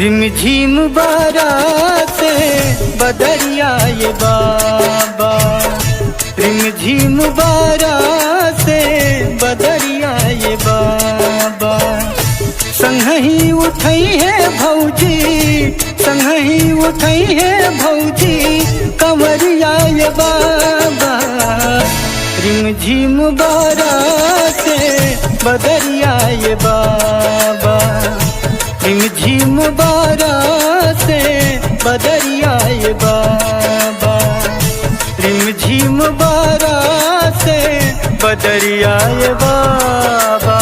रिमझिम बाराते बदरिया ये बाबा, रिमझिम बाराते बदरिया ये बाबा। संगही उठई है भौजी, संगही उठई है भौजी कंवरिया ये बाबा। रिमझिम बाराते बदरिया ये बाबा, रिमझिम बाराते बदरिया ये बाबा, रिमझिम बाराते बदरिया ये बाबा।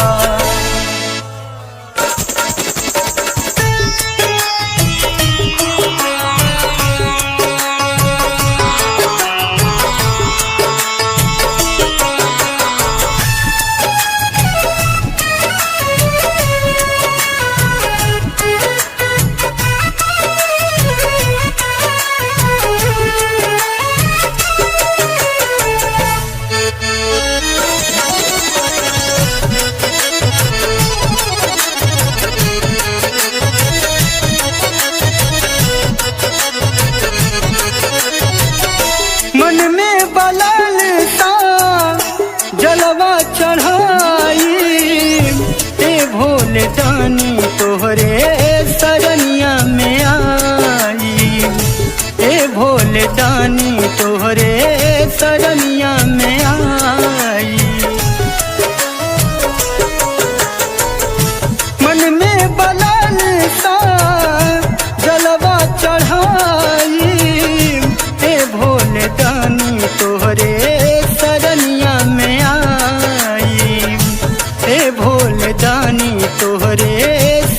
मन में बलल सा जलवा चढ़ाई, ए भोले दानी तोहरे सरनिया में आई, ए भोले दानी तोहरे सरनिया में आई। मन में बलल सा जलवा चढ़ाई, ए भोले दानी तोहरे सरनिया में आई, ए भोले दानी तोहरे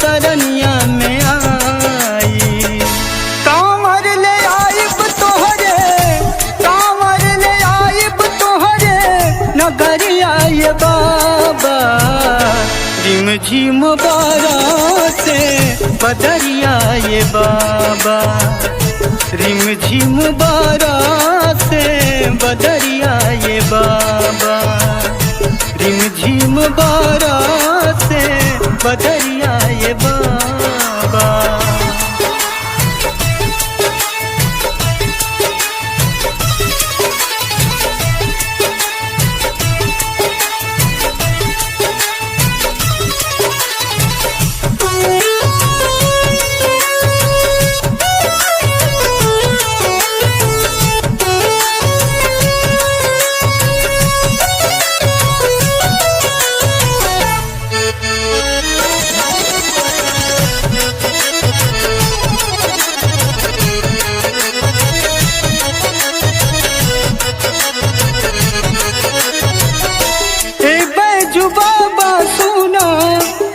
सरनिया में आई। कांवर ले आइब तोहरे, कांवर ले आइब तोहरे नगरिया ये बाबा। रिमझिम बाराते बदरिया ये बाबा, रिमझिम बाराते बदरिया ये बाबा, रिमझिम बाराते बदरिया ये बाबा। ए बैजू बाबा सुना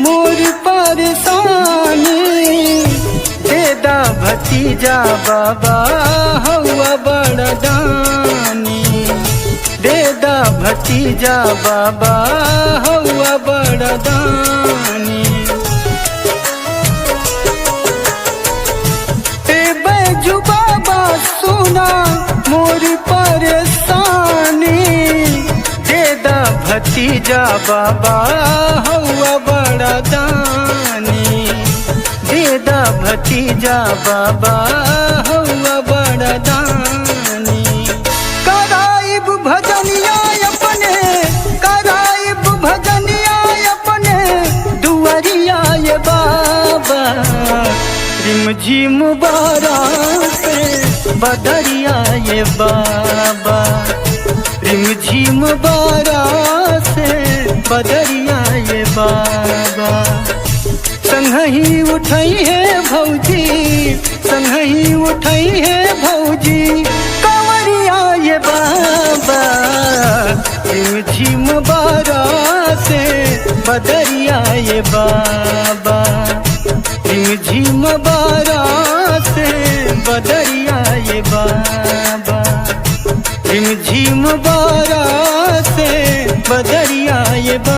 मोर परेशानी, देदा भतीजा बाबा हौआ बड़ा दानी, देदा भतीजा बाबा हौआ बड़ा दानी। ए बैजू बाबा सुना मोर परेशानी, देदा भतीजा बाबा हौआ बड़ा दानी, देदा भतीजा बाबा हौआ बड़ा दानी। कराइब भजनिया अपने, कराइब भजनिया अपने दुआरिया ये बाबा। रिमझिम बाराते बदरिया ये बाबा, रिमझिम बाराते बदरिया ये बाबा। संगही उठई है भौजी, संगही उठई है भौजी कंवरिया ये बाबा। रिमझिम बाराते बदरिया ये बाबा, रिमझिम बाराते बदरिया ये बाबा, रिमझिम बाराते बदरिया ये बाबा।